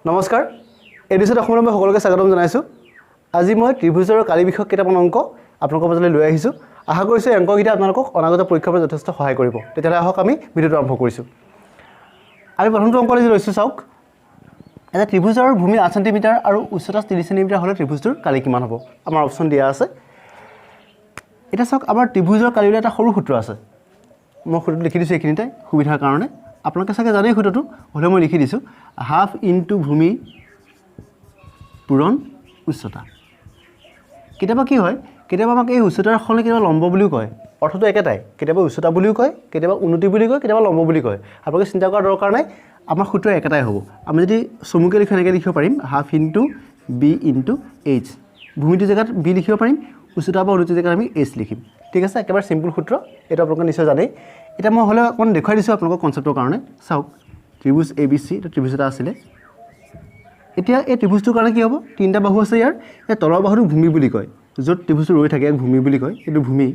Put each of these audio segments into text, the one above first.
নমস্কাৰ, এডিছত অসমলৈ মই সকলোকে স্বাগতম জনাইছোঁ। আজি মই ত্ৰিভুজৰ কালি বিষয়ক কেইটামান অংক আপোনালোকৰ মাজলৈ লৈ আহিছোঁ। আশা কৰিছোঁ এই অংককেইটা আপোনালোকক অনাগত পৰীক্ষাৰ বাবে যথেষ্ট সহায় কৰিব। তেতিয়াহ'লে আহক, আমি ভিডিঅ'টো আৰম্ভ কৰিছোঁ। আমি প্ৰথমটো অংক আজি লৈছোঁ। চাওক, এটা ত্ৰিভুজৰ ভূমি 8 চেণ্টিমিটাৰ আৰু উচ্চতা 3 চেণ্টিমিটাৰ হ'লে ত্ৰিভুজটোৰ কালি কিমান হ'ব? আমাৰ অপশ্যন দিয়া আছে। এতিয়া চাওক, আমাৰ ত্ৰিভুজৰ কালিলৈ এটা সৰু সূত্ৰ আছে। মই সূত্ৰটো লিখি দিছোঁ এইখিনিতে সুবিধাৰ কাৰণে। আপোনালোকে চাগে জানেই সূত্ৰটো, হ'লেও মই লিখি দিছোঁ: হাফ ইনটু ভূমি পূৰণ উচ্চতা। কেতিয়াবা কি হয়, কেতিয়াবা আমাক এই উচ্চতাৰ সলনি কেতিয়াবা লম্ব বুলিও কয়। অৰ্থটো একেটাই। কেতিয়াবা উচ্চতা বুলিও কয়, কেতিয়াবা উন্নতি বুলি কয়, কেতিয়াবা লম্ব বুলি কয়। আপোনালোকে চিন্তা কৰাৰ দৰকাৰ নাই, আমাৰ সূত্ৰ একেটাই হ'ব। আমি যদি চমুকৈ লিখোঁ, এনেকৈ লিখিব পাৰিম: half into B into H. ভূমিটোৰ জেগাত বি লিখিব পাৰিম, উচ্চতা বা উন্নতিৰ জেগাত আমি এইচ লিখিম। ঠিক আছে, একেবাৰে চিম্পুল সূত্ৰ এইটো, আপোনালোকে নিশ্চয় জানেই। এতিয়া মই হ'লেও অকণমান দেখুৱাই দিছোঁ আপোনালোকৰ কনচেপ্টৰ কাৰণে। চাওক, ত্ৰিভুজ এ বি চি, এইটো ত্ৰিভুজ এটা আছিলে। এতিয়া এই ত্ৰিভুজটোৰ কাৰণে কি হ'ব? তিনিটা বাহু আছে ইয়াৰ। এই তলৰ বাহুটো ভূমি বুলি কয়, য'ত ত্ৰিভুজটো ৰৈ থাকে ইয়াক ভূমি বুলি কয়। এইটো ভূমি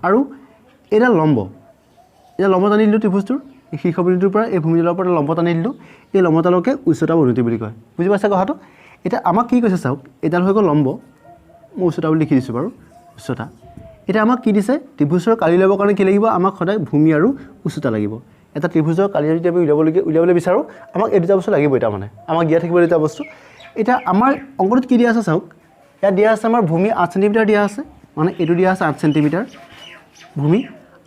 আৰু এইডাল লম্ব। এতিয়া লম্ব টানি দিলোঁ ত্ৰিভুজটোৰ এই শীৰ্ষবিন্দুটোৰ পৰা, এই ভূমিডালৰ পৰা লম্ব টানি দিলোঁ। এই লম্বডালকে উচ্চতা বা উন্নতি বুলি কয়। বুজি পাইছে কথাটো? এতিয়া আমাক কি কৈছে চাওক, এইডাল হৈ গ'ল লম্ব। মই উচ্চতা বুলি লিখি দিছোঁ বাৰু, উচ্চতা। এতিয়া আমাক কি দিছে? ত্ৰিভুজৰ কালি উলিয়াবৰ কাৰণে কি লাগিব আমাক? সদায় ভূমি আৰু উচ্চতা লাগিব। এটা ত্ৰিভুজৰ কালি যদি আমি উলিয়াবলৈ বিচাৰোঁ, আমাক এই দুটা বস্তু লাগিবই। তাৰমানে আমাক দিয়া থাকিব এই দুটা বস্তু। এতিয়া আমাৰ অংকটোত কি দিয়া আছে চাওক। ইয়াত দিয়া আছে আমাৰ ভূমি 8 চেণ্টিমিটাৰ দিয়া আছে, মানে এইটো দিয়া আছে 8 চেণ্টিমিটাৰ ভূমি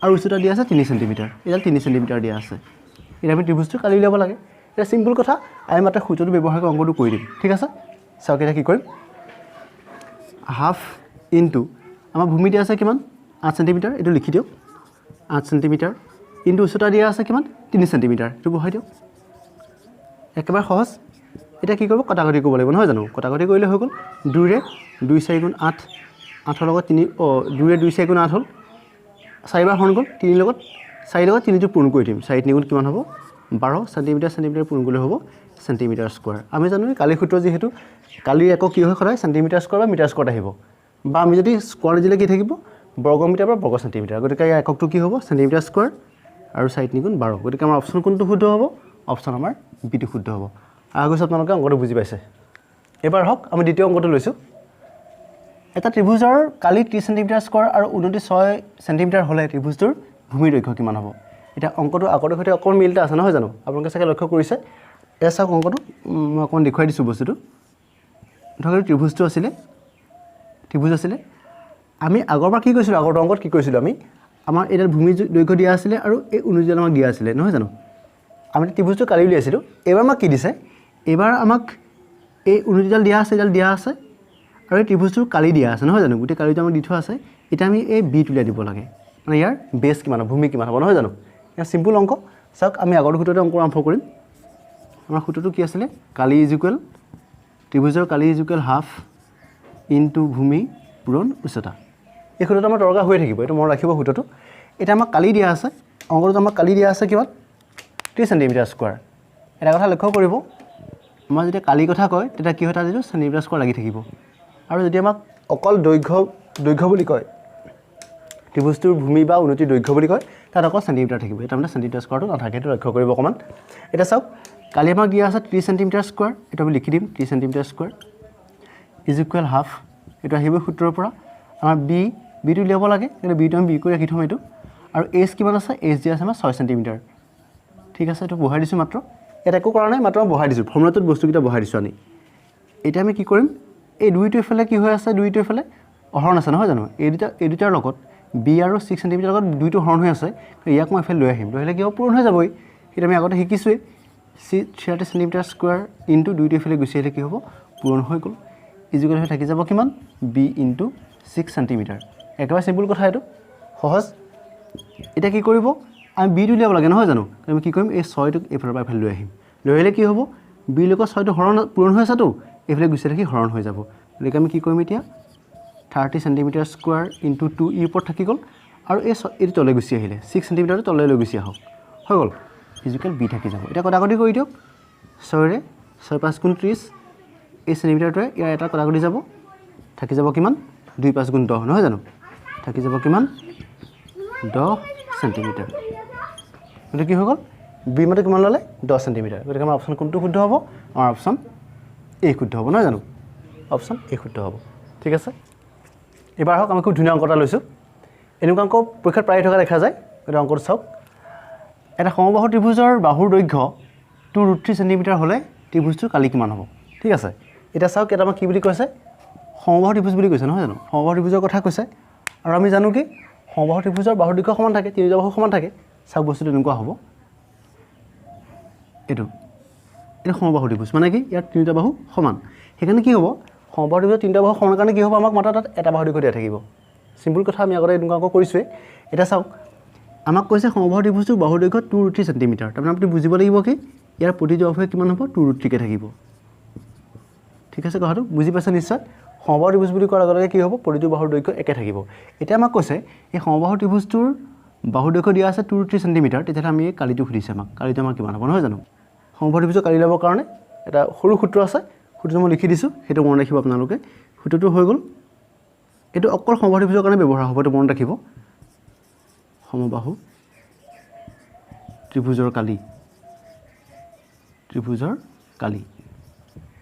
আৰু উচ্চতা দিয়া আছে 3 চেণ্টিমিটাৰ। এইডাল 3 চেণ্টিমিটাৰ দিয়া আছে। এতিয়া আমি ত্ৰিভুজটো কালি উলিয়াব লাগে। এতিয়া চিম্পুল কথা, আমি মাত্ৰ সূত্ৰটো ব্যৱহাৰ কৰি অংকটো কৰি দিম। ঠিক আছে, চাওক এতিয়া কি কৰিম। হাফ ইনটু আমাৰ ভূমি দিয়া আছে কিমান? 8 চেণ্টিমিটাৰ, এইটো লিখি দিয়ক, 8 চেণ্টিমিটাৰ। ইনটু উচ্চতা দিয়া আছে কিমান? 3 চেণ্টিমিটাৰ, এইটো বহাই দিয়ক। একেবাৰে সহজ। এতিয়া কি কৰিব? কটাকটি কৰিব লাগিব, নহয় জানো? কটাকটি কৰিলে হৈ গ'ল। দুইৰে দুই চাৰি গুণ আঠ, আঠৰ লগত তিনি, অঁ, দুইৰে দুই চাৰি গুণ আঠ হ'ল। চাৰিবাৰ হৰণ গ'ল তিনিৰ লগত, চাৰিৰ লগত তিনিটো পূৰণ কৰি দিম। চাৰি তিনি গুণ কিমান হ'ব? 12। চেণ্টিমিটাৰ চেণ্টিমিটাৰ পূৰণ কৰিলে হ'ব চেণ্টিমিটাৰ স্কোৱাৰ। আমি জানো কালিৰ সূত্ৰ যিহেতু, কালিৰ একক কি হয়? সদায় চেণ্টিমিটাৰ স্কোৱাৰ বা মিটাৰ স্কোৱাৰত আহিব। বা আমি যদি স্কোৱাৰ নিদিলে কি থাকিব? বৰ্গ মিটাৰ বা বৰ্গ চেণ্টিমিটাৰ। গতিকে ইয়াৰ এককটো কি হ'ব? চেণ্টিমিটাৰ স্কোৱাৰ আৰু চাৰি তিনি গুণ 12। গতিকে আমাৰ অপশ্যন কোনটো শুদ্ধ হ'ব? অপশ্যন আমাৰ বিটো শুদ্ধ হ'ব। আশা কৰিছোঁ আপোনালোকে অংকটো বুজি পাইছে। এইবাৰ হওক, আমি দ্বিতীয় অংকটো লৈছোঁ। এটা ত্ৰিভুজৰ কালি 30 চেণ্টিমিটাৰ স্কোৱাৰ আৰু উন্নতি 6 চেণ্টিমিটাৰ হ'লে ত্ৰিভুজটোৰ ভূমিৰ দৈৰ্ঘ্য কিমান হ'ব? এতিয়া অংকটো আগতে সৈতে অকণমান মিল এটা আছে, নহয় জানো? আপোনালোকে চাগে লক্ষ্য কৰিছে। এতিয়া চাওক অংকটো, মই অকণমান দেখুৱাই দিছোঁ বস্তুটো। ধৰক এইটো ত্ৰিভুজটো আছিলে, ত্ৰিভুজ আছিলে। আমি আগৰবাৰ কি কৈছিলোঁ? আগৰটো অংকত কি কৈছিলোঁ আমি? আমাৰ এইডাল ভূমি দৈৰ্ঘ্য দিয়া আছিলে আৰু এই উন্নতিডাল আমাক দিয়া আছিলে, নহয় জানো? আমি ত্ৰিভুজটো কালি উলিয়াইছিলোঁ। এইবাৰ আমাক কি দিছে? এইবাৰ আমাক এই উন্নতিডাল দিয়া আছে, এইডাল দিয়া আছে আৰু এই ত্ৰিভুজটোৰ কালি দিয়া আছে, নহয় জানো? গোটেই কালিটো আমাক দি থোৱা আছে। এতিয়া আমি এই বিটো উলিয়াই দিব লাগে, মানে ইয়াৰ বেছ কিমান হ'ব, ভূমি কিমান হ'ব, নহয় জানো? ইয়াৰ চিম্পুল অংক। চাওক, আমি আগৰ সূত্ৰতে অংক আৰম্ভ কৰিম। আমাৰ সূত্ৰটো কি আছিলে? কালি is equal, ত্ৰিভুজৰ Kali is equal half into ভূমি পূৰণ উচ্চতা। এই সূত্ৰটো আমাৰ দৰকাৰ হৈ থাকিব, এইটো মনত ৰাখিব সূত্ৰটো। এতিয়া আমাক কালি দিয়া আছে, অংকটোত আমাক কালি দিয়া আছে কিমান? 30 চেণ্টিমিটাৰ স্কোৱাৰ। এটা কথা লক্ষ্য কৰিব, আমাৰ যেতিয়া কালি কথা কয় তেতিয়া কি হয়? তাত যিটো চেণ্টিমিটাৰ স্কোৱাৰ লাগি থাকিব। আৰু যদি আমাক অকল দৈৰ্ঘ্য দৈৰ্ঘ্য বুলি কয়, ত্ৰিভুজটোৰ ভূমি বা উন্নতিৰ দৈৰ্ঘ্য বুলি কয়, তাত অকল চেণ্টিমিটাৰ থাকিব। তাৰমানে চেণ্টিমিটাৰ স্কোৱাৰটো নাথাকে, সেইটো লক্ষ্য কৰিব অকণমান। এতিয়া চাওক, কালি আমাক দিয়া আছে 30 চেণ্টিমিটাৰ স্কোৱাৰ। এইটো আমি লিখি দিম, 30 centimetre square is equal half, এইটো আহিব সূত্ৰৰ পৰা। আমাৰ বিটো উলিয়াব লাগে, কিন্তু বিটো আমি বি কৰি ৰাখি থ'ম এইটো। আৰু এইচ কিমান আছে? এইচ দিয়া আছে আমাৰ 6 চেণ্টিমিটাৰ। ঠিক আছে, এইটো বহাই দিছোঁ মাত্ৰ। ইয়াত একো কৰা নাই, মাত্ৰ মই বহাই দিছোঁ, ফৰ্মুলাটোত বস্তুকেইটা বহাই দিছোঁ আনি। এতিয়া আমি কি কৰিম? এই দুইটো এইফালে কি হৈ আছে? দুইটো এইফালে হৰণ আছে, নহয় জানো? এই দুটাৰ লগত, বি আৰু 6 চেণ্টিমিটাৰ লগত দুইটো হৰণ হৈ আছে। ইয়াক মই এইফালে লৈ আহিম। লৈ আহিলে কি হ'ব? পূৰণ হৈ যাবই। সেইটো আমি আগতে শিকিছোঁৱেই। 30 চেণ্টিমিটাৰ স্কুৱাৰ ইনটু দুইটো এইফালে গুচি আহিলে কি হ'ব? পূৰণ হৈ গ'ল। ইজুকেল হৈ থাকি যাব কিমান? B into 6 centimetre. একেবাৰে চিম্পুল কথা এইটো, সহজ। এতিয়া কি কৰিব? আমি বিটো উলিয়াব লাগে, নহয় জানো? আমি কি কৰিম? এই ছয়টোক এইফালৰ পৰা এইফালে লৈ আহিম। লৈ আহিলে কি হ'ব? বিৰ লগত ছয়টো হৰণ পূৰণ হৈ আছেতো, এইফালে গুচি থাকি হৰণ হৈ যাব। গতিকে আমি কি কৰিম এতিয়া? 30 চেণ্টিমিটাৰ স্কুৱাৰ ইনটু টু ইৰ ওপৰত থাকি গ'ল আৰু এই এইটো তলে গুচি আহিলে, 6 চেণ্টিমিটাৰটো তলে লৈ গুচি আহক, হৈ গ'ল। ইজুকেল বি থাকি যাব। এতিয়া কটাকটি কৰি দিয়ক। ছয়ৰে ছয় পাঁচ গুণ 30, এই চেণ্টিমিটাৰটোৱে ইয়াৰ এটা কটাকটি যাব। থাকি যাব কিমান? দুই পাঁচ গুণ 10, নহয় জানো? থাকি যাব কিমান? 10 চেণ্টিমিটাৰ। গতিকে কি হৈ গ'ল? বি মানটো কিমান ওলালে? 10 চেণ্টিমিটাৰ। গতিকে আমাৰ অপশ্যন কোনটো শুদ্ধ হ'ব? আমাৰ অপশ্যন এ শুদ্ধ হ'ব, নহয় জানো? অপশ্যন এ শুদ্ধ হ'ব। ঠিক আছে, এইবাৰ আহক আমি খুব ধুনীয়া অংক এটা লৈছোঁ। এনেকুৱা অংক পৰীক্ষাত প্ৰায়ে থকা দেখা যায়। গতিকে অংকটো চাওক, এটা সমবাহু ত্ৰিভুজৰ বাহুৰ দৈৰ্ঘ্য 2√3 চেণ্টিমিটাৰ হ'লে ত্ৰিভুজটোৰ কালি কিমান হ'ব? ঠিক আছে, এতিয়া চাওক এটা আমাক কি বুলি কৈছে? সমবাহু ত্ৰিভুজ বুলি কৈছে, নহয় জানো? সমবাহু ত্ৰিভুজৰ কথা কৈছে। আৰু আমি জানো কি সমবাহু ত্ৰিভুজৰ বাহুৰ দৈৰ্ঘ্য সমান থাকে, তিনিটা বাহু সমান থাকে। চাওক বস্তুটো এনেকুৱা হ'ব, এইটো এইটো সমবাহু ত্ৰিভুজ, মানে কি ইয়াত তিনিটা বাহু সমান। সেইকাৰণে কি হ'ব, সমবাহু ত্ৰিভুজৰ তিনিটা বাহু সমান কাৰণে কি হ'ব, আমাক মাত্ৰ তাত এটা বাহু দৈৰ্ঘ্য দিয়া থাকিব। চিম্পুল কথা, আমি আগতে এনেকুৱা অংক কৰিছোঁৱেই। এতিয়া চাওক আমাক কৈছে সমবাহু ত্ৰিভুজটোৰ বাহুৰ দৈৰ্ঘ্য 2√3 চেণ্টিমিটাৰ। তাৰমানে আপুনি বুজিব লাগিব কি ইয়াৰ প্ৰতিটো বাহুৱে কিমান হ'ব, 2√3কে থাকিব। ঠিক আছে, কথাটো বুজি পাইছে নিশ্চয়। সমবাহু ত্ৰিভুজ বুলি কোৱাৰ লগে লগে কি হ'ব, প্ৰতিটো বাহুৰ দৈৰ্ঘ্য একে থাকিব। এতিয়া আমাক কৈছে এই সমবাহু ত্ৰিভুজটোৰ বাহুৰ দৈৰ্ঘ্য দিয়া আছে 2√3 চেণ্টিমিটাৰ, তেতিয়াহ'লে আমি এই কালিটো সুধিছে আমাক, কালিটো আমাৰ কিমান হ'ব, নহয় জানো? সমবাহু ত্ৰিভুজৰ কালি ল'বৰ কাৰণে এটা সৰু সূত্ৰ আছে, সূত্ৰটো মই লিখি দিছোঁ, সেইটো মনত ৰাখিব আপোনালোকে। সূত্ৰটো হৈ গ'ল, এইটো অকল সমবাহু ত্ৰিভুজৰ কাৰণে ব্যৱহাৰ হ'ব, এইটো মনত ৰাখিব। সমবাহু ত্ৰিভুজৰ কালি, ত্ৰিভুজৰ কালি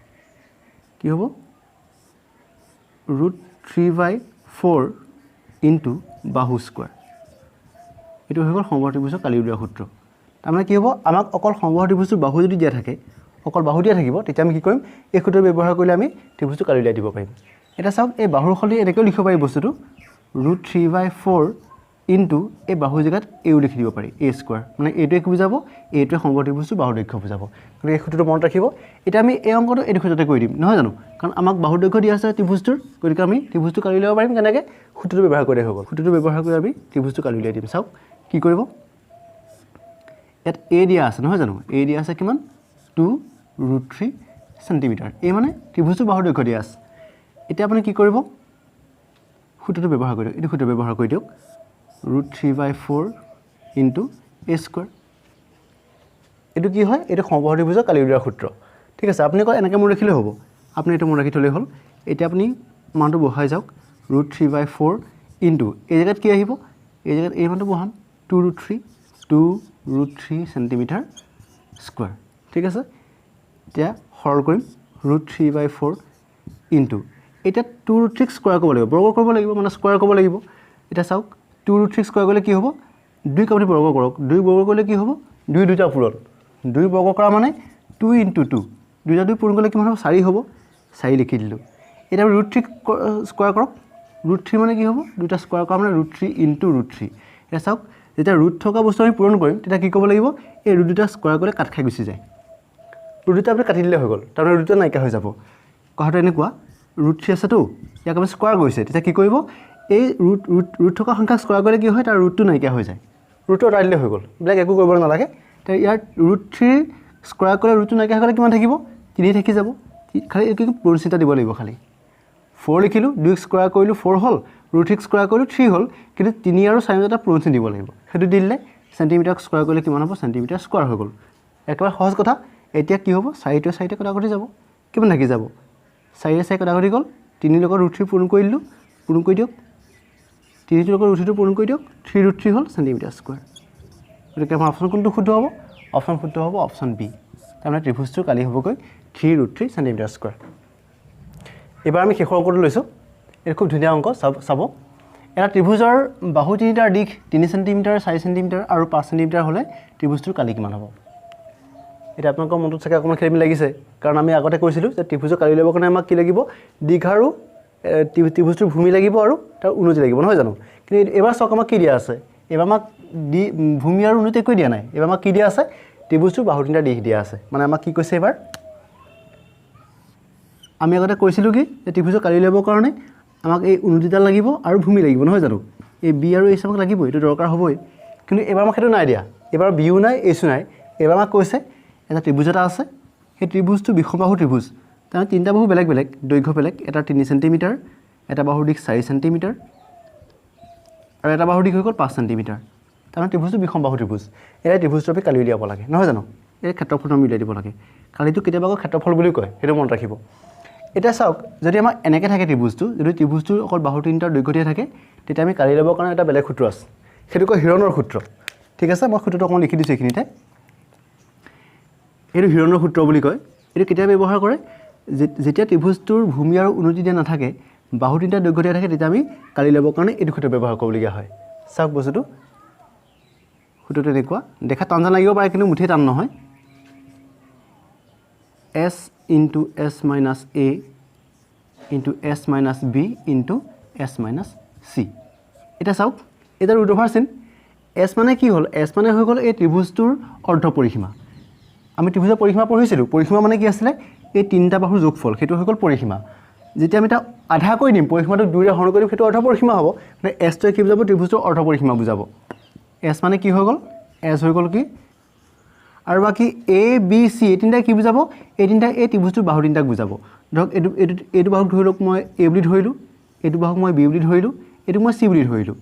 কি হ'ব, √3/4 ইনটু বাহু স্কোৱাৰ। এইটো হৈ গ'ল সমবাহু ত্ৰিভুজৰ কালি উলিওৱা সূত্ৰ। তাৰমানে কি হ'ব, আমাক অকল সমবাহু ত্ৰিভুজটোৰ বাহু যদি দিয়া থাকে, অকল বাহু দিয়া থাকিব, তেতিয়া আমি কি কৰিম, এই সূত্ৰ ব্যৱহাৰ কৰিলে আমি ত্ৰিভুজটো কালি উলিয়াই দিব পাৰিম। এতিয়া চাওক এই বাহুৰ সলনি এনেকৈও লিখিব পাৰি বস্তুটো, √3/4 ইনটু এই বাহুৰ জেগাত এও লিখি দিব পাৰি, এ স্কোৱাৰ, মানে এইটোৱে কি বুজাব, এইটোৱে সমবাহু ত্ৰিভুজটোৰ বাহুৰ দৈৰ্ঘ্য বুজাব। গতিকে এই সূত্ৰটো মনত ৰাখিব। এতিয়া আমি এই অংকটো এই সূত্ৰতে কৰি দিম, নহয় জানো? কাৰণ আমাক বাহুৰ দৈৰ্ঘ্য দিয়া আছে ত্ৰিভুজটোৰ, গতিকে আমি ত্ৰিভুজটো কালি উলিয়াব পাৰিম কেনেকৈ, সূত্ৰটো ব্যৱহাৰ কৰিলে হৈ গ'ল। সূত্ৰটো ব্যৱহাৰ কৰি আমি ত্ৰিভুজটো কালি উলিয়াই দিম। চাওক কি কৰিব, ইয়াত এ দিয়া আছে, নহয় জানো? এ দিয়া আছে কিমান, 2√3 চেণ্টিমিটাৰ। এই মানে ত্ৰিভুজটোৰ বাহুৰ দৈৰ্ঘ্য দিয়া আছে। এতিয়া আপুনি কি কৰিব, সূত্ৰটো ব্যৱহাৰ কৰি দিয়ক, এইটো সূত্ৰ ব্যৱহাৰ কৰি দিয়ক, √3/4 ইনটু এ স্কোৱাৰ। এইটো কি হয়, এইটো সমবাহু ত্ৰিভুজৰ কালি উলিওৱাৰ সূত্ৰ। ঠিক আছে, আপুনি কয় এনেকৈ মনত ৰাখিলেও হ'ব, আপুনি এইটো মনত ৰাখি থ'লেই হ'ল। এতিয়া আপুনি মানটো বহাই যাওক, √3/4 ইনটু এই জেগাত কি আহিব, এই জেগাত এই মানটো বহাম, 2√3 চেণ্টিমিটাৰ স্কোৱাৰ। ঠিক আছে, এতিয়া সৰল কৰিম, √3/4 ইনটু এতিয়া 2√3 স্কোৱাৰ কৰিব লাগিব, বৰ্গ কৰিব লাগিব, মানে স্কোৱাৰ কৰিব লাগিব। এতিয়া চাওক 2√3 স্কোৱাৰ কৰিলে কি হ'ব, 2 আপুনি বৰ্গ কৰক, 2 বৰ্গ কৰিলে কি হ'ব, 2 দুটা পূৰণ, 2 বৰ্গ কৰা মানে 2 ইনটু 2, দুটা 2 পূৰণ কৰিলে কিমান হ'ব, 4 হ'ব, 4 লিখি দিলোঁ। এতিয়া √3 স্কোৱাৰ কৰক, √3 মানে কি হ'ব, দুটা স্কোৱাৰ কৰা মানে √3 ইনটু √3। এতিয়া চাওক যেতিয়া ৰুট থকা বস্তু আমি পূৰণ কৰিম তেতিয়া কি কৰিব লাগিব, এই ৰুট দুটা স্কোৱাৰ কৰিলে কাট খাই গুচি যায়, ৰুট দুটা আপুনি কাটি দিলে হৈ গ'ল, তাৰমানে ৰুট দুটা নাইকিয়া হৈ যাব। কথাটো এনেকুৱা, √3 আছেতো, ইয়াক আমি স্কোৱাৰ কৰিছে, তেতিয়া কি কৰিব, এই ৰুট ৰুট ৰুট থকা সংখ্যা স্কোৱাৰ কৰিলে কি হয়, তাৰ ৰুটটো নাইকিয়া হৈ যায়, ৰুটটো আঁতৰাই দিলে হৈ গ'ল, বেলেগ একো কৰিব নালাগে। তেতিয়া ইয়াৰ √3 স্কোৱাৰ কৰিলে ৰুটটো নাইকিয়া হৈ গ'লে কিমান থাকিব, 3 থাকি যাব, খালি এইটো পূৰণ চিন্তা দিব লাগিব। খালি 4 লিখিলোঁ, 2 স্কোৱাৰ কৰিলোঁ 4 হ'ল, √3 স্কোৱাৰ কৰিলোঁ 3 হ'ল, কিন্তু 3 আৰু 4 এটা পূৰণ চিন দিব লাগিব, সেইটো দি দিলে চেণ্টিমিটাৰ স্কোৱাৰ কৰিলে কিমান হ'ব, চেণ্টিমিটাৰ স্কোৱাৰ হৈ গ'ল। একেবাৰে সহজ কথা। এতিয়া কি হ'ব, 4টোৱে 4 কটাকটি যাব, কিমান থাকি যাব, 4 4 কটাকটি গ'ল, 3 লগত √3 পূৰণ কৰি দিলোঁ, পূৰণ কৰি দিয়ক, 3টোৰ লগত √3টো পূৰণ কৰি দিয়ক, 3√3 হ'ল চেণ্টিমিটাৰ স্কোৱাৰ। গতিকে আমাৰ অপশ্যন কোনটো শুদ্ধ হ'ব, অপশ্যন শুদ্ধ হ'ব অপশ্যন বি, তাৰমানে ত্ৰিভুজটোৰ কালি হ'বগৈ 3√3 চেণ্টিমিটাৰ স্কোৱাৰ। এইবাৰ আমি শেষৰ অংকটো লৈছোঁ, এইটো খুব ধুনীয়া অংক, চাব। এটা ত্ৰিভুজৰ বাহু তিনিটাৰ দীঘ 3 চেণ্টিমিটাৰ, 4 চেণ্টিমিটাৰ আৰু 5 চেণ্টিমিটাৰ হ'লে ত্ৰিভুজটোৰ কালি কিমান হ'ব। এতিয়া আপোনালোকৰ মনটোত চাগে অকণমান খেলি মেলি লাগিছে, কাৰণ আমি আগতে কৈছিলোঁ যে ত্ৰিভুজৰ কালি উলিয়াবৰ কাৰণে আমাক কি লাগিব, দীঘ আৰু ত্ৰিভুজটোৰ ভূমি লাগিব আৰু তাৰ উন্নতি লাগিব, নহয় জানো? কিন্তু এইবাৰ চাওক আমাক কি দিয়া আছে, এইবাৰ আমাক ভূমি আৰু উন্নতি একোৱেই দিয়া নাই, এইবাৰ আমাক কি দিয়া আছে, ত্ৰিভুজটোৰ বাহু তিনিটাৰ দীঘ দিয়া আছে। মানে আমাক কি কৈছে, এইবাৰ আমি আগতে কৈছিলোঁ কি যে ত্ৰিভুজৰ কালি উলিয়াবৰ কাৰণে আমাক এই উন্নতিডাল লাগিব আৰু ভূমি লাগিব, নহয় জানো? এই বি আৰু এইচ আমাক লাগিবই, এইটো দৰকাৰ হ'বই। কিন্তু এইবাৰ আমাক সেইটো নাই দিয়া, এইবাৰ বিও নাই এইচো নাই। এইবাৰ আমাক কৈছে এটা ত্ৰিভুজ এটা আছে, সেই ত্ৰিভুজটো বিষমবাহু ত্ৰিভুজ, তাৰমানে তিনিটা বাহু বেলেগ বেলেগ, দৈৰ্ঘ্য বেলেগ, এটা 3 চেণ্টিমিটাৰ, এটা বাহুৰ দীঘ 4 চেণ্টিমিটাৰ আৰু এটা বাহুৰ দীঘ হৈ গ'ল 5 চেণ্টিমিটাৰ। তাৰমানে ত্ৰিভুজটো বিষমবাহু ত্ৰিভুজ। এতিয়া ত্ৰিভুজটো আমি কালি উলিয়াব লাগে, নহয় জানো? এই ক্ষেত্ৰফলটো আমি উলিয়াই দিব লাগে। কালিটো কেতিয়াবা আকৌ ক্ষেত্ৰফল বুলিও কয়, সেইটো মনত ৰাখিব। এতিয়া চাওক, যদি আমাৰ এনেকৈ থাকে ত্ৰিভুজটো, যদি ত্ৰিভুজটোৰ অকল বাহু তিনিটাৰ দৈৰ্ঘ্য দিয়া থাকে, তেতিয়া আমি কালি উলিয়াবৰ কাৰণে এটা বেলেগ সূত্ৰ আছে, সেইটো কয় হিৰণৰ সূত্ৰ। ঠিক আছে, মই সূত্ৰটো অকণমান লিখি দিছোঁ এইখিনিতে। এইটো হিৰণৰ সূত্ৰ বুলি কয়। এইটো কেতিয়া ব্যৱহাৰ কৰে? যেতিয়া ত্ৰিভুজটোৰ ভূমি আৰু উন্নতি দিয়া নাথাকে, বাহু তিনিটা দৈৰ্ঘ্য দিয়া থাকে, তেতিয়া আমি কালি উলিয়াবৰ কাৰণে এইটো সূত্ৰ ব্যৱহাৰ কৰিবলগীয়া হয়। চাওক বস্তুটো, সূত্ৰটো এনেকুৱা দেখা টান যেন লাগিব পাৰে, কিন্তু মুঠেই টান নহয়। S into S minus A into S minus B into S minus C. এতিয়া চাওক, এতিয়া ৰুট অভাৰ চিন। এছ মানে কি হ'ল? এছ মানে হৈ গ'ল এই ত্ৰিভুজটোৰ অৰ্ধ পৰিসীমা। আমি ত্ৰিভুজৰ পৰিসীমা পঢ়িছিলোঁ। পৰিসীমা মানে কি আছিলে? এই তিনিটা বাহুৰ যোগফল, সেইটো হৈ গ'ল পৰিসীমা। যেতিয়া আমি তাক আধা কৰি দিম, পৰিসীমাটোক দুইৰে হৰণ কৰি দিম, সেইটো অৰ্ধ পৰিসীমা হ'ব। মানে এছটোৱে কি বুজাব? ত্ৰিভুজটোৰ অৰ্ধ পৰিসীমা বুজাব। এছ মানে কি হৈ গ'ল? এছ হৈ গ'ল কি? আৰু বাকী এ বি চি এই তিনিটাই কি বুজাব? এই তিনিটাই এই ত্ৰিভুজটোৰ বাহু তিনিটাক বুজাব। ধৰক এইটো এইটো এইটো বাহুক ধৰি লওক মই এ বুলি ধৰিলোঁ, এইটো বাহুক মই বি বুলি ধৰিলোঁ, এইটোক মই চি বুলি ধৰিলোঁ।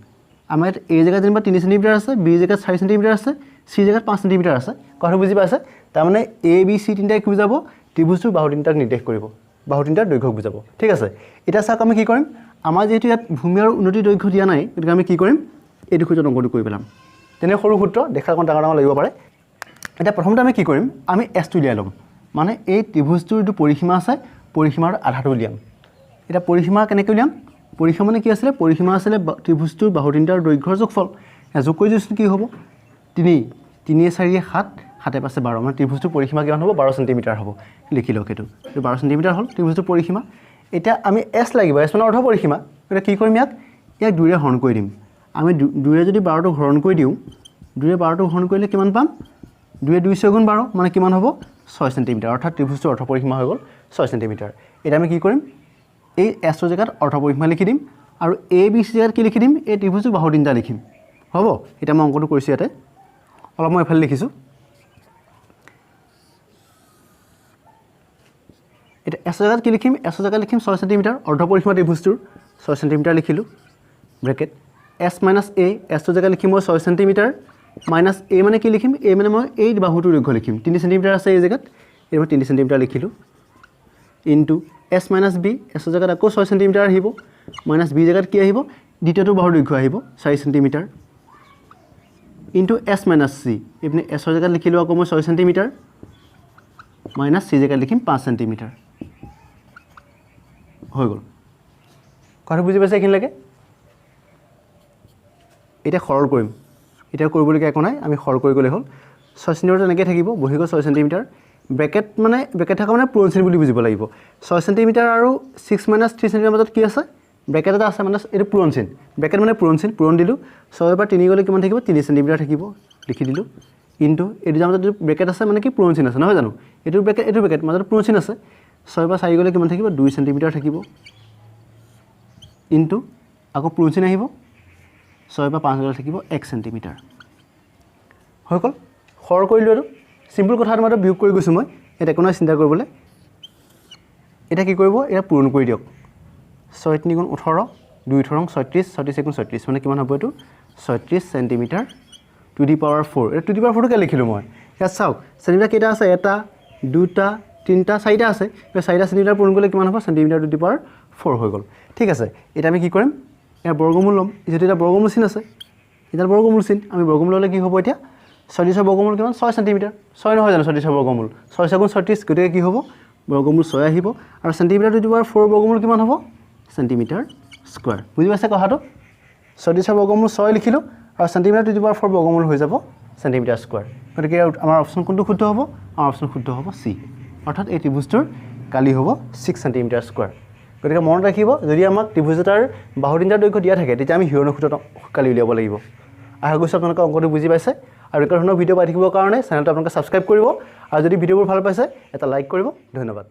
আমাৰ ইয়াত এ জেগাত যেনিবা 3 চেণ্টিমিটাৰ আছে, বি জেগাত 4 চেণ্টিমিটাৰ আছে, চি জেগাত 5 চেণ্টিমিটাৰ আছে। কথাটো বুজি পাইছে? তাৰমানে এ বি চি তিনিটাই কি বুজাব? ত্ৰিভুজটোৰ বাহু তিনিটাক নিৰ্দেশ কৰিব, বাহু তিনিটাৰ দৈৰ্ঘ্যক বুজাব। ঠিক আছে, এতিয়া চাওক আমি কি কৰিম। আমাৰ যিহেতু ইয়াত ভূমি আৰু উন্নতিৰ দৈৰ্ঘ্য দিয়া নাই, গতিকে আমি কি কৰিম? এইটো সূত্ৰত অংকটো কৰি পেলাম। তেনে সৰু সূত্ৰ দেখাত অকণ ডাঙৰ ডাঙৰ লাগিব পাৰে। এতিয়া প্ৰথমতে আমি কি কৰিম? আমি এছটো উলিয়াই ল'ম, মানে এই ত্ৰিভুজটোৰ যিটো পৰিসীমা আছে, পৰিসীমাৰ আধাটো উলিয়াম। এতিয়া পৰিসীমা কেনেকৈ উলিয়াম? পৰিসীমা মানে কি আছিলে? পৰিসীমা আছিলে ত্ৰিভুজটোৰ বাহু তিনিটাৰ দৈৰ্ঘ্যৰ যোগফল। যোগ কৰি দিছোঁ, কি হ'ব? 3 3 4 7 7 5 12, মানে ত্ৰিভুজটোৰ পৰিসীমা কিমান হ'ব? 12 চেণ্টিমিটাৰ হ'ব। লিখি লওক এইটো, এইটো 12 চেণ্টিমিটাৰ হ'ল ত্ৰিভুজটোৰ পৰিসীমা। এতিয়া আমি এছ লাগিব, এছ মানে অৰ্ধ পৰিসীমা। গতিকে কি কৰিম? ইয়াক ইয়াক 2ৰে হৰণ কৰি দিম। আমি 2ৰে যদি 12টো হৰণ কৰি দিওঁ, 2ৰে 12টো হৰণ কৰিলে কিমান পাম? 2 2 6 গুণ 12, মানে কিমান হ'ব? 6 চেণ্টিমিটাৰ। অৰ্থাৎ ত্ৰিভুজটোৰ অৰ্ধ পৰিসীমা হৈ গ'ল 6 চেণ্টিমিটাৰ। এতিয়া আমি কি কৰিম? এই এছৰ জেগাত অৰ্ধ পৰিসীমা লিখি দিম আৰু এ বি চি জেগাত কি লিখি দিম? এই ত্ৰিভুজটোৰ বাহু তিনিটা লিখিম। হ'ব, এতিয়া মই অংকটো কৰিছোঁ, ইয়াতে অলপ মই এইফালে লিখিছোঁ। এতিয়া এছৰ জেগাত কি লিখিম? এছৰ জেগাত লিখিম 6 চেণ্টিমিটাৰ, অৰ্ধ পৰিসীমা ত্ৰিভুজটোৰ 6 চেণ্টিমিটাৰ লিখিলোঁ, ব্ৰেকেট এছ মাইনাছ এ, এছটোৰ জেগাত লিখিম মই 6 চেণ্টিমিটাৰ মাইনাছ এ মানে কি লিখিম? এ মানে মই এই বাহুটোৰ দৈৰ্ঘ্য লিখিম, 3 চেণ্টিমিটাৰ আছে এই জেগাত, এই মই 3 চেণ্টিমিটাৰ লিখিলোঁ, ইনটু এছ মাইনাছ বি, এছৰ জেগাত আকৌ 6 চেণ্টিমিটাৰ আহিব, মাইনাছ বি জেগাত কি আহিব? দ্বিতীয়টো বাহুৰ দৈৰ্ঘ্য আহিব 4 centimetre, into S minus C, এইপিনে এছৰ জেগাত লিখিলোঁ আকৌ মই 6 চেণ্টিমিটাৰ মাইনাছ চি জেগাত লিখিম 5 চেণ্টিমিটাৰ। হৈ গ'ল। কথাটো বুজি পাইছে এইখিনিলৈকে? এতিয়া সৰল কৰিম। এতিয়া কৰিবলগীয়া একো নাই, আমি সৰল কৰি গ'লেই হ'ল। 6 চেণ্টিমিটাৰ তেনেকৈ থাকিব, বহি গ'ল 6 চেণ্টিমিটাৰ। ব্ৰেকেট মানে ব্ৰেকেট থকা মানে পূৰণ চিন বুলি বুজিব লাগিব। 6 চেণ্টিমিটাৰ আৰু 6 মাইনাছ 3 চেণ্টিমিটাৰ মাজত কি আছে? ব্ৰেকেট এটা আছে, মানে এইটো পূৰণ চিন। ব্ৰেকেট মানে পূৰণ চিন, পূৰণ দিলোঁ। 6ৰ পৰা 3 গ'লে কিমান থাকিব? 3 চেণ্টিমিটাৰ থাকিব, লিখি দিলোঁ। ইনটু এইটো মাজত যিটো ব্ৰেকেট আছে মানে কি পূৰণ চিন আছে, নহয় জানো? এইটো ব্ৰেকেট, এইটো ব্ৰেকেট, মাজত পূৰণ চিন আছে। 6ৰ পৰা 4 গ'লে কিমান থাকিব? 2 চেণ্টিমিটাৰ থাকিব। ইনটু আকৌ পূৰণ চিন আহিব, 6ৰ পৰা 5 গ'লে থাকিব 1 চেণ্টিমিটাৰ। হৈ গ'ল। সৰল কৰিলোঁ। এইটো চিম্পুল কথা, মাত্ৰ বিয়োগ কৰি গৈছোঁ মই, ইয়াত একো নাই চিন্তা কৰিবলৈ। এতিয়া কি কৰিব? এতিয়া পূৰণ কৰি দিয়ক। 6 3 গুণ 18, 2 18 36, 36 1 36, মানে কিমান হ'ব এইটো? 36 চেণ্টিমিটাৰ টু the power 4। এই টু the power 4টো কেলৈ লিখিলোঁ মই? ইয়াত চাওক চেণ্টিমিটাৰ কেইটা আছে? 1 2 3 4টা আছে। 4টা চেণ্টিমিটাৰ পূৰণ কৰিলে কিমান হ'ব? চেণ্টিমিটাৰ টু the power 4 হৈ গ'ল। ঠিক আছে, এতিয়া আমি কি কৰিম? ইয়াৰ বৰ্গমূল ল'ম। যিহেতু এতিয়া বৰ্গমূল চিন আছে, এতিয়া বৰ্গমূল চিন, আমি বৰ্গমূল ল'লে কি হ'ব? এতিয়া 36ৰ বৰ্গমূল কিমান? 6 চেণ্টিমিটাৰ। 6 নহয় জানো 36ৰ বৰ্গমূল? 6 6 গুণ 36, গতিকে কি হ'ব? বৰ্গমূল 6 আহিব। আৰু চেণ্টিমিটাৰ টু the power 4 বৰ্গমূল কিমান হ'ব? Centimetre square. বুজি পাইছে কথাটো? 36ৰ বৰ্গমূল 6 লিখিলোঁ আৰু চেণ্টিমিটাৰ টু the power 4 বৰ্গমূল হৈ যাব চেণ্টিমিটাৰ স্কুৱাৰ। গতিকে আমাৰ অপশ্যন কোনটো শুদ্ধ হ'ব? আমাৰ অপশ্যন শুদ্ধ হ'ব চি, অৰ্থাৎ এই ত্ৰিভুজটোৰ কালি হ'ব 6 চেণ্টিমিটাৰ স্কুৱাৰ। গতিকে মনত ৰাখিব, যদি আমাক ত্ৰিভুজ এটাৰ বাহু তিনিটাৰ দৈৰ্ঘ্য দিয়া থাকে, তেতিয়া আমি হিৰণৰ সূত্ৰত কালি উলিয়াব লাগিব। আশা কৰিছোঁ আপোনালোকে অংকটো বুজি পাইছে। আৰু এনেকুৱা ধৰণৰ ভিডিঅ' পাই থাকিবৰ কাৰণে চেনেলটো আপোনালোকে ছাবস্ক্ৰাইব কৰিব, আৰু যদি ভিডিঅ'বোৰ ভাল পাইছে এটা লাইক কৰিব। ধন্যবাদ।